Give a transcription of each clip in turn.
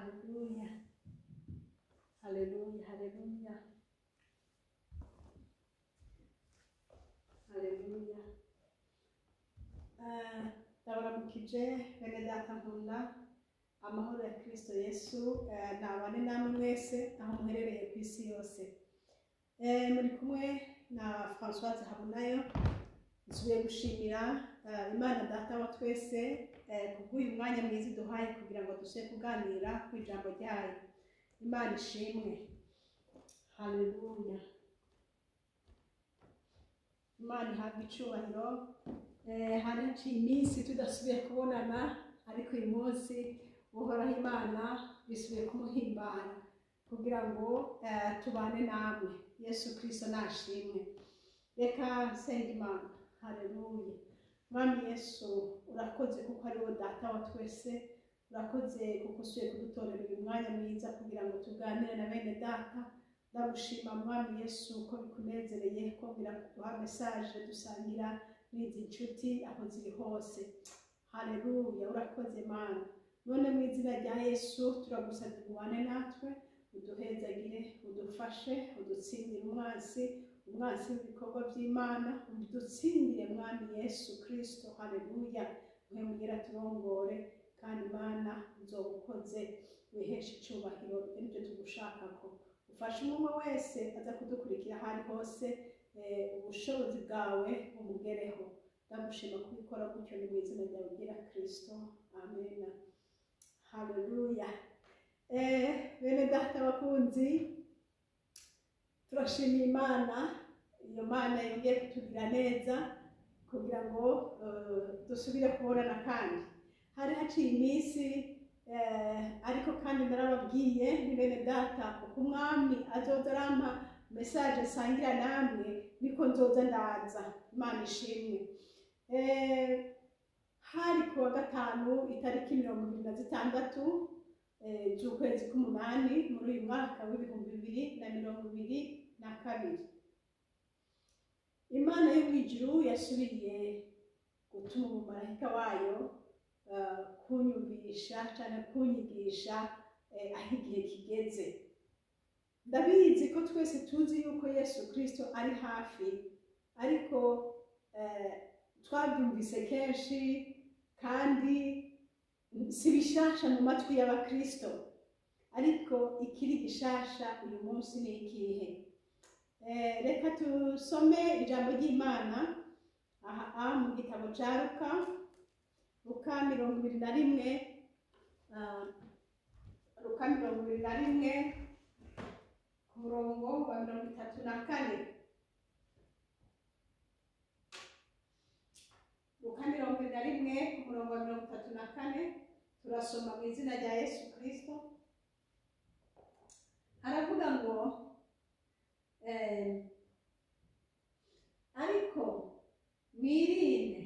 Haleluya, haleluya, haleluya, haleluya. Ndabaramukije bene data nkunda, amahoro ya Kristo Yesu nabane namwe mwese aho muherereye ku isi yose. Muri kumwe na Françoise Habunayo. Nsubiye gushimira Imana data wa twese kubw'uyu mwanya mwiza iduhaye kugira ngo dushe kuganira ku ijambo ryayo. Imana ishimwe. Haleluya. Imana ihabwe icubahiro. Hari haciye iminsi tudasubiye kubonana, ariko uyu munsi Uhoraho Imana bisubiye kumuhimbara kugira ngo tubane namwe. Yesu Kristo nashimwe. Reka nsenga Imana. Haleluya. Mwami Yesu, urakoze kuko ari wowe data wa twese, urakoze kuko usubiye kudutorera uyu mwanya mwiza kugira ngo tuganire na bene data. Ndagushima Mwami Yesu ko bikunezereye kongera kuduha message dusangira n'izi nshuti aho ziri hose. Haleluya, urakoze Mana. None mu izina rya Yesu turagusabye ubane natwe, uduhezagire, udufashe, udutsindire umwansi, umwansi w'ibikorwa by'Imana, udutsindire Mwami Yesu Kristo. Haleluya. Mwemugera turongore, kandi Imana uzobukoze, wiheshe icubahiro, nibyo tugushakako. Ufashe umwe wese aza kudukurikira aho ari hose, ubushobozi bwawe bumugereho. Ndagushima kubikora gutyo ni mu izina ryawe ryera Kristo. Amen. Haleluya. Bene data bakunzi, turashimira Imana, iyo Mana yongeye kutugira neza kugira ngo dusubire kubonana. Kandi hari haciye iminsi, ariko kandi narababwiye ni bene data, uko umwami azoza arampa message nsangira namwe niko nzoza ndaza. Imana ishimwe. Hari ku wa gatanu itariki 26 z'ukwezi k'umunani muri uyu mwaka w'2022. Imana yo mw'ijuru yasubiye gutuma umumarayika wayo kunyumvisha cyane kunyigisha aho igihe kigeze. Ndabizi ko twese tuzi yuko Yesu Kristo ari hafi, ariko twabyumvise kenshi kandi si bishasha mu matwi y'abakristo, ariko ikiri gishasha uyu munsi ni ikihe? Reka tusome ijambo ry'Imana aha mu gitabo ca Luka, Luka 21, Luka 21 ku murongo wa 34. Luka 21 ku murongo wa 34, turasoma mu izina rya Yesu Kristo. Aravuga ngo ariko mwirinde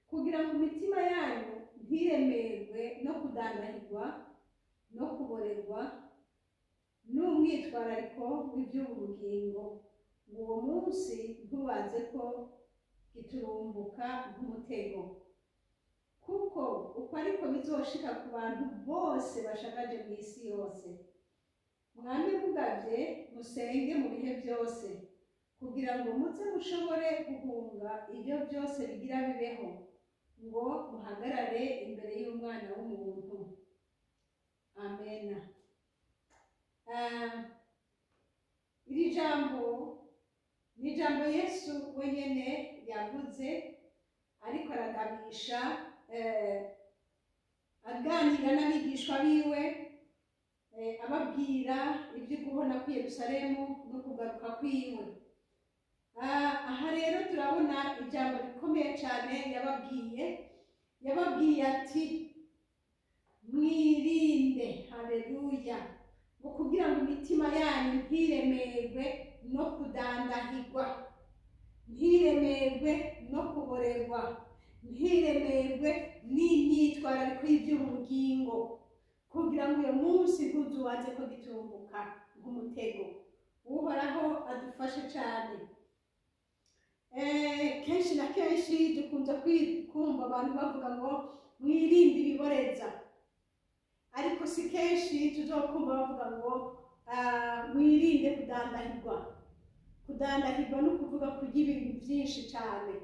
kugira ngo imitima yanyu ntiremerwe no kudandahirwa no kuborerwa n'umwitwarariko w'iby'ubu bugingo, ngo uwo munsi ntubaze ko giturumbuka nk'umutego, kuko uko ariko bizoshika ku bantu bose bashagaje mu isi yose. Mwame mugavye, musenge mu bihe byose, kugira ngo muze mushobore guhunga ibyo byose bigira bibeho, ngo muhagarare imbere y'Umwana w'umuntu. Amena. Iri jambo ni ijambo Yesu wenyene yavuze, ariko aragabisha, aganira n'abigishwa biwe, ababwira ibyo guhona kw'i Yerusalemu no kugaruka kwiwe. Aha rero turabona ijambo rikomeye cyane yababwiye. Yababwiye ati mwirinde. Haleluya. Ngo kugira ngo imitima yanyu ntiremerwe no kudandahirwa, ntiremerwe no kuborerwa, ntiremerwe n'imyitwarariko y'iby'ubugingo, kugira ngo uyu munsi ntuzubaze ko gitumbuka nk'umutego. Uhoraho adufashe cyane. Kenshi na kenshi dukunze kumva abantu bavuga ngo mwirinde ibiboreza, Ariko si kenshi tuzokumva bavuga ngo mwirinde kudandahirwa. Kudandahirwa ni ukuvuga kurya ibintu byinshi cyane.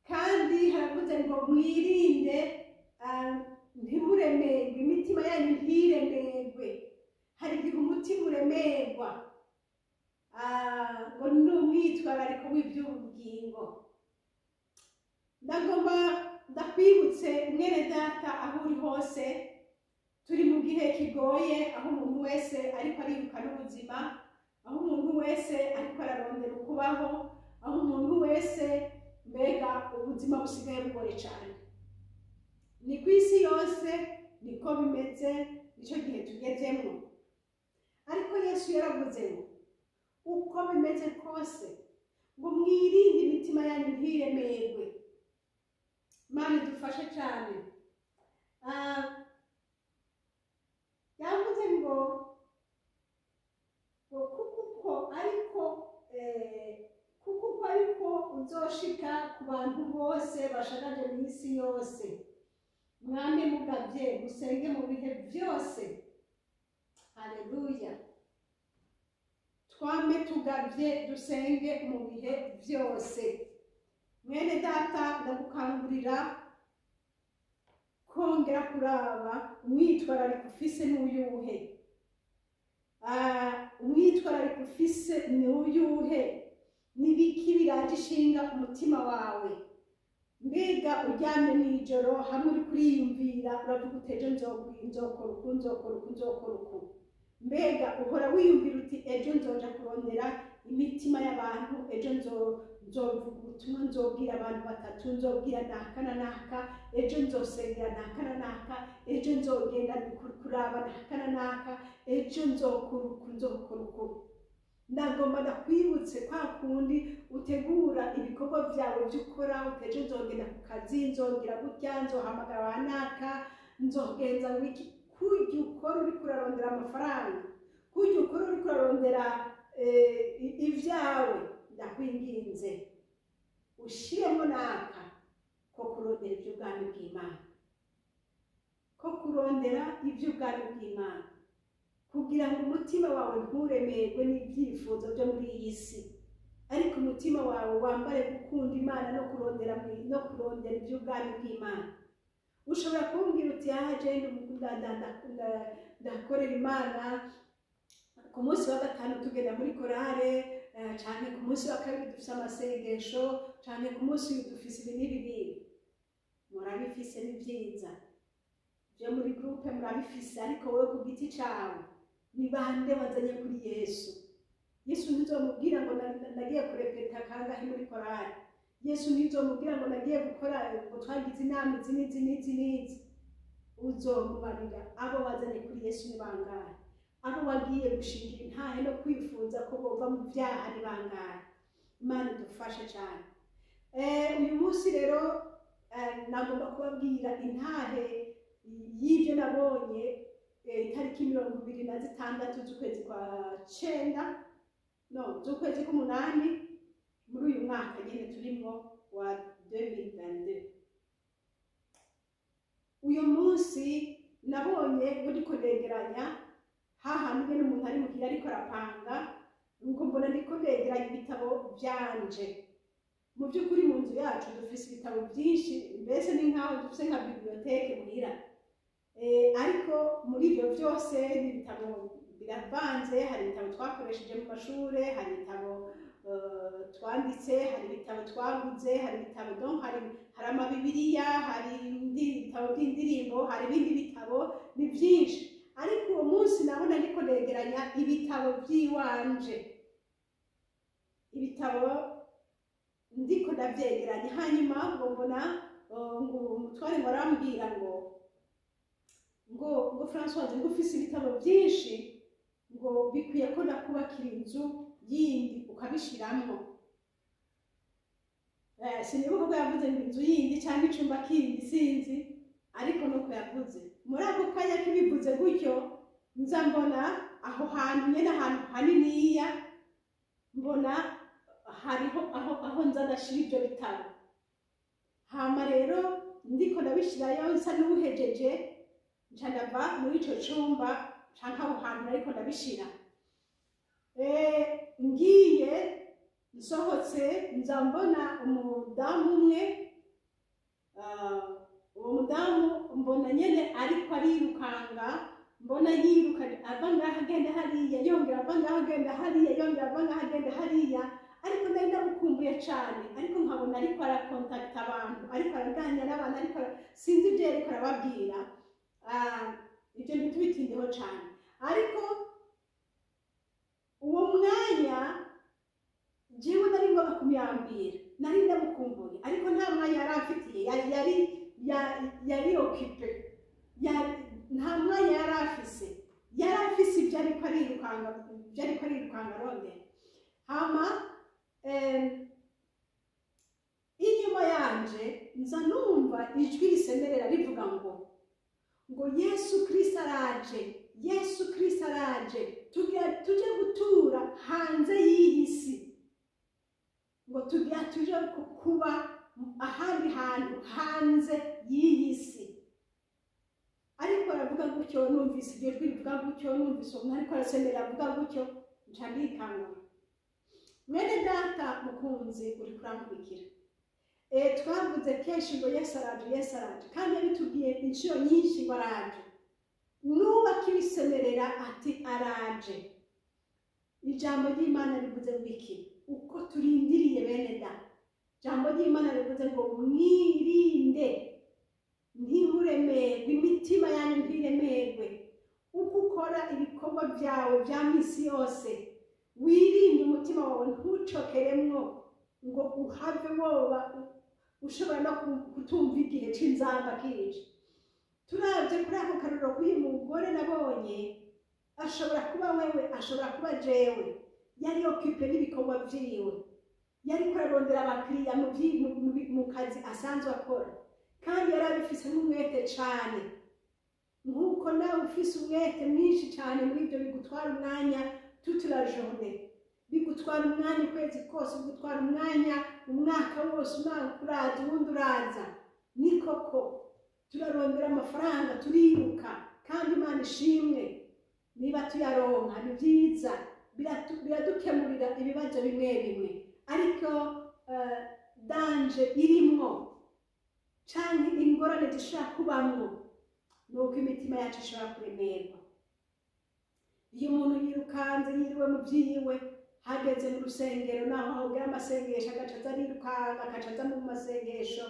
Kandi haravuze ngo mwirinde, ntimuremerwe, imitima yanyu ntiremerwe. Hari igihe umutima uremerwa, ngo ni umwitwarariko w'iby'ubugingo. Ndagomba ndakwibutse, mwene data, aho uri hose, turi mu gihe kigoye, aho umuntu wese ariko ariruka n'ubuzima, aho umuntu wese ariko ararondera ukubaho, aho umuntu wese, mbega ubuzima busigaye bugoye cyane. Ni ku isi yose niko bimeze, nicyo gihe tugezemo. Ariko Yesu yaravuze ngo uko bimeze kose, ngo mwirinde imitima yanyu ntiremerwe. Imana idufashe cyane. Yavuze ngo kuko uko ariko uzoshika ku bantu bose bashagaje mu isi yose. Mwame mugabye, musenge mu bihe byose. Haleluya! Twame tugabye, dusenge mu bihe byose. Mwene data, ndagukangurira kongera kuraba umwitwarariko ufise n'uyuhe. Umwitwarariko ufise ni uyuhe? Nibiki biraje ishinga umutima wawe? Mbega uryamye mw'ijoro, hamwe uri kuriyumvira, uravuga uti: "Ejo nzokora uku, nzokora uku, nzokora uku"? Mbega uhora wiyumvira uti: "Ejo nzoja kurondera imitima y'abantu, ejo nzovuga ubutumwa, nzobwira abantu batatu, nzobwira naka na naka, ejo nzosengera naka na naka, ejo nzogenda kuraba naka na naka, ejo nzokora uku, nzokora uku"? Ndagomba ndakwibutse, kwa kundi utegura ibikorwa byawe byo ukora, utejo nzogenda ku kazi, nzongera gutya, nzohamagara ba naka, nzogenza wiki, kurya ukora uriko urarondera amafaranga, kurya ukora uriko urarondera ibyawe, ndakwinginze ushiremo naka ko kurondera iby'ubwami bw'Imana, ko kurondera iby'ubwami bw'Imana, kugira ngo umutima wawe nturemerwe n'ibyifuzo byo muri iyi si, ariko umutima wawe wambare gukunda Imana no kurondera iby'ubwami bw'Imana. Ushobora kumbwira uti: "Aha jenda ndakorera Imana, ku munsi wa gatanu tugenda muri korale, canke ku munsi wa kabiri dufise amasengesho, canke ku munsi uyu dufise ibi n'ibi n'ibi." Murabifise, ni vyiza, byo muri groupe murabifise, ariko wowe ku giti cawe, ni bande wazanye kuri Yesu? Yesu ntuzomubwira ngo nagiye kurepeta kangahe muri korale. Yesu ntuzomubwira ngo nagiye gukora, ngo twagize inama izi n'izi n'izi n'izi. Uzomubarira abo wazanye kuri Yesu ni bangahe? Abo wagiye gushingira intahe no kwifuza ko bova mu byaha ni bangahe? Imana idufashe cyane. Uyu munsi rero nagomba kubabwira intahe y'ibyo nabonye itariki 26 z'ukwezi kwa cenda, no z'ukwezi k'umunani, muri uyu mwaka nyine turimo wa 2022. Uyu munsi nabonye ngo ndiko ndegeranya hahandi nyene umuntu ari muhira ariko arapanga, ngo mbona ndiko ndegeranya ibitabo vyanje. Mu by'ukuri mu nzu yacu dufise ibitabo byinshi, mbese ni nkaho dufise nka bibliothèque muhira. Ariko muri ibyo byose ni ibitabo biravanze. Hari ibitabo twakoresheje mu mashure, hari ibitabo twanditse, hari ibitabo twaguze, hari ibitabo, donc hari amabibiriya, hari ibitabo by'indirimbo, hari ibindi bitabo, ni byinshi. Ariko uwo munsi nabona ndiko ndegeranya ibitabo by'iwanje, ibitabo ndiko ndavyegeranya, hanyuma ngo mbona ngo umutware ngo arambwira ngo: "Françoise, ngo ufise ibitabo byinshi, ngo bikwiye ko ndakubakira inzu yindi ukabishiramwo." Sinibuka ko yavuze ngo inzu yindi cyangwa icumba kindi, sinzi, ariko nuko yavuze. Muri ako kanya kibivuze gutyo, nza mbona aho hantu nyene, ahantu haniniya, mbona hariho aho nza ndashira ibyo bitabo. Hama rero ndiko ndabishirayo, nsa n'uhejeje. Nca ndava muri ico cumba canke aho hantu ariko ndabishira. Ngiye nsohotse, nza mbona umudamu umwe. Uwo mudamu mbona nyene ariko arirukanga, mbona yiruka ava ngaha agenda hariya, yongera ava ngaha agenda hariya, yongera ava ngaha agenda hariya. Ariko nari ndamukumbuye cane, ariko nkabona ariko arakontakita abantu, ariko araganira n'abantu, ariko sinzi ibyo yariko arababwira. Ibyo ntitubitindeho cane, ariko uwo mwanya jewe nari ngomba kumyambira, nari ndamukumbuye, ariko nta mwanya yari amfitiye. Yari occupé, nta mwanya yari afise. Yari afise ibyo ariko arirukanga, ibyo ariko arirukanga arondera. Hama inyuma yanje nza numva ijwi risemerera rivuga ngo "Yesu Kristo araje, Yesu Kristo araje, tugira tuje gutura hanze y'iyi si", ngo tugira tuje kuba ahandi hantu hanze y'iyi si. Ariko aravuga gutyo, numvise iryo jwi rivuga gutyo, numvise umuntu ariko arasemerera avuga gutyo, nca ndikangura. Mwene data mukunzi uri kurankurikira, twavuze kenshi ngo "Yesu araje, Yesu araje", kandi yabitubwiye inshuro nyinshi ngo araje. Nuba akibisemerera ati araje, ijambo ry'Imana rivuze ngo iki? Uko turindiriye, bene da, ijambo ry'Imana rivuze ngo mwirinde, ntimuremerwe, imitima yanyu ntiremerwe. Uko ukora ibikorwa byawe bya misi yose, wirinde umutima wawe ntucokeremwo ngo uhave woba ushobora no kutumva igihe c'inzamba kije. Turavye kuri ako karorero k'uyu mugore nabonye, ashobora kuba wewe, ashobora kuba jewe. Yari occupé n'ibikorwa vyiwe, yariko ararondera abakiriya mu kazi asanzwe akora, kandi yari abifise n'umwete cane, nk'uko nawe ufise umwete mwinshi cane muri ibyo bigutwara umwanya toute la journée, bigutwara umwanya ukwezi kose, bigutwara umwanya umwaka wose, umwaka uraza uwundi uraza. Ni koko turarondera amafaranga, turiruka, kandi Imana ishimwe niba tuyaronka, ni byiza, biradukemurira ibibazo bimwe bimwe. Ariko danger irimwo canke ingorane zishobora kubamwo ni uko imitima yacu ishobora kuremerwa. Iyo umuntu yirukanze, yiriwe mu vyiwe, hageze mu rusengero naho hogera amasengesho, agaca aza arirukanga, agaca aza mu masengesho,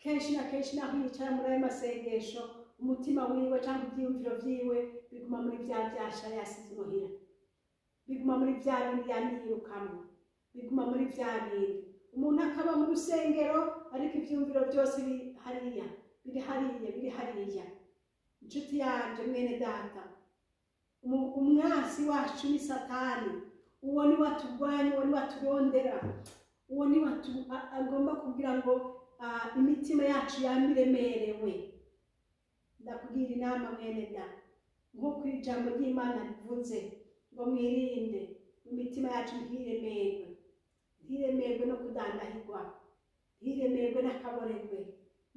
kenshi na kenshi naho yicara muri ayo masengesho, umutima wiwe cyangwa ivyiyumviro vyiwe biguma muri vya vyasha yasize imuhira, biguma muri vya bindi yamye yirukamwo, biguma muri vya bindi. Umuntu akaba mu rusengero, ariko ivyiyumviro byose biri hariya, biri hariya, biri hariya. Inshuti yanje, mwene data, umwasi wacu ni Satani. Uwo ni waturwanya, uwo ni waturondera, uwo ni agomba kugira ngo imitima yacu yame iremerewe. Ndakugira inama, mwene da, nk'uko ijambo ry'Imana rivuze ngo mwirinde, imitima yacu ntiremerwe, ntiremerwe no kudandahirwa, ntiremerwe n'akaborerwe,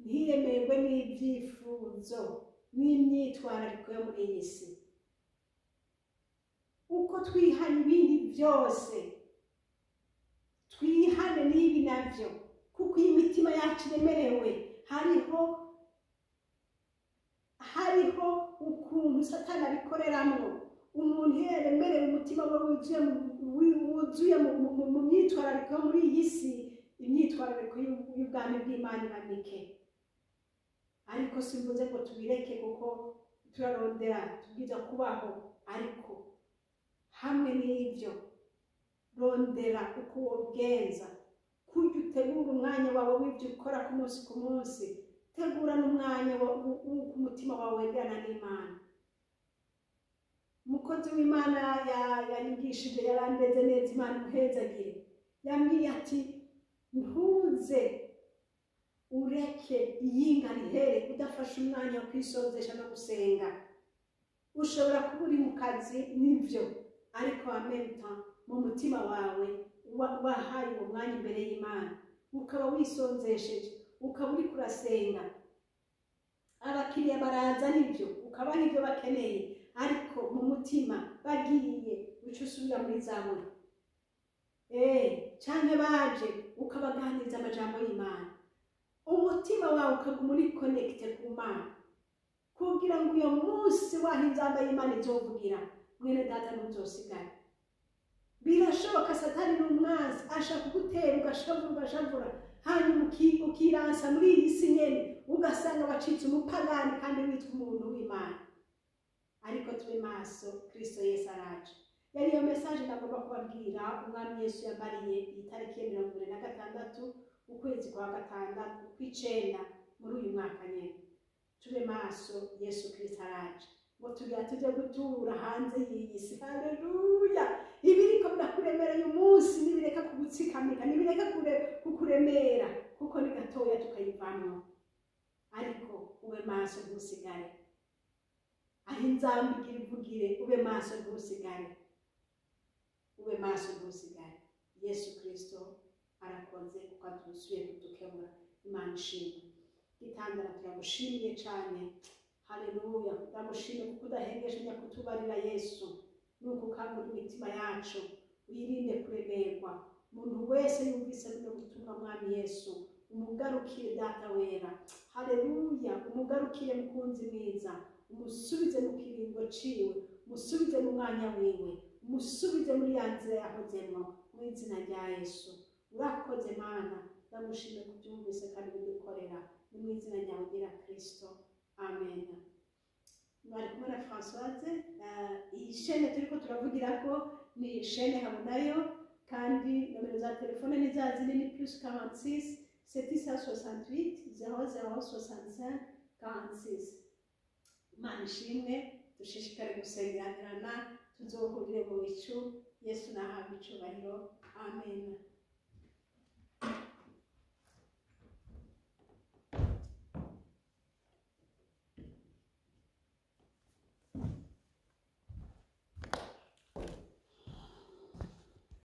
ntiremerwe n'ibyifuzo n'imyitwarariko yo muri iyi si. Uko twihana ibindi byose, twihane n'ibi nabyo, kuko iyo imitima yacu iremerewe, hariho ukuntu Satani abikoreramwo. Umuntu iyo yaremerewe, umutima we wuzuye mu myitwarariko yo muri iyi si, imyitwarariko y'ubwami bw'Imana iba mike. Ariko simvuze ngo tubireke, kuko turarondera, tubwiza kubaho. Ariko hamwe n'ibyo, rondera uko wogenza kurya, utegura umwanya wawe w'ibyo ukora ku munsi ku munsi, tegura n'umwanya w'uko umutima wawe wegerana n'Imana. Umukozi w'Imana yanyigishije, yarandeze neza, Imana imuhezagire, yambwiye ati "Ntuze ureke iyinga rihere udafashe umwanya wo kwisonzesha no gusenga." Ushobora kuba uri mu kazi, nibyo, ariko amenta mu mutima wawe wahaye uwo mwanya imbere y'Imana, ukaba wisonzesheje, ukaba uri kurasenga. Abakiriya baraza nibyo, ukabaha ibyo bakeneye, ariko mu mutima bagiye uca usubira muri zaburi. Canke baje ukabaganiriza amajambo y'Imana, umutima wawe ukaguma uri connecté ku Mana, kugira ngo uyo munsi waho inzamba y'Imana izovugira, mwene data, ntuzosigare. Birashoboka, Satani ni umwansi, ashaka kugutera ugashavura, ugashavura, hanyuma ukiransa muri iyi si nyene, ugasanga wacitse umupagani kandi witwa umuntu w'Imana. Ariko tube maso, Kristo Yesu araje. Yari iyo message nagomba kubabwira. Umwami Yesu yambariye iyi tariki ya 26 ukwezi kwa gatandatu kw'icenda muri uyu mwaka nyene. Tube maso, Yesu Kristo araje, ngo tugira tujye gutura hanze y'iyi si. Haleluya! Ibiriko birakuremera uyu munsi nibireka kugutsikamika, nibireka kukuremera, kuko ni gatoya tukayivamwo. Ariko ube maso, ntusigare. Aho inzamba igira ivugire, ube maso, ntusigare. Ube maso, ntusigare. Yesu Kristo arakoze kuko atusubiye kudukebura. Imana ishimwe. Gitandara, turagushimiye cyane. Haleluya! Turagushimiye kuko udahengeshanya kutubarira, Yesu. Nuko ukangura imitima yacu, wirinde kuremerwa. Umuntu wese yumvise buno butumwa, Mwami Yesu, umugarukire. Data wera, haleluya, umugarukire mukunzi mwiza, umusubize mu kiringo ciwe, umusubize mu mwanya wiwe, umusubize muri ya nzira yahozemwo, mu izina rya Yesu. Urakoze Mana, ndagushimiye kubyumvise kandi bidukorera. Ni mu izina ryawe ryera Kristo, amen. Mwari kumwe na Françoise. Iyi chaîne turiko turavugirako ni chaîne Habonayo, kandi nomero za telefone ni za zindi, ni +46 768 00 65 46. Imana ishimwe. Dushishikare gusengeranirana, tuzohurire mu bicu. Yesu nahabwe icubahiro, amen.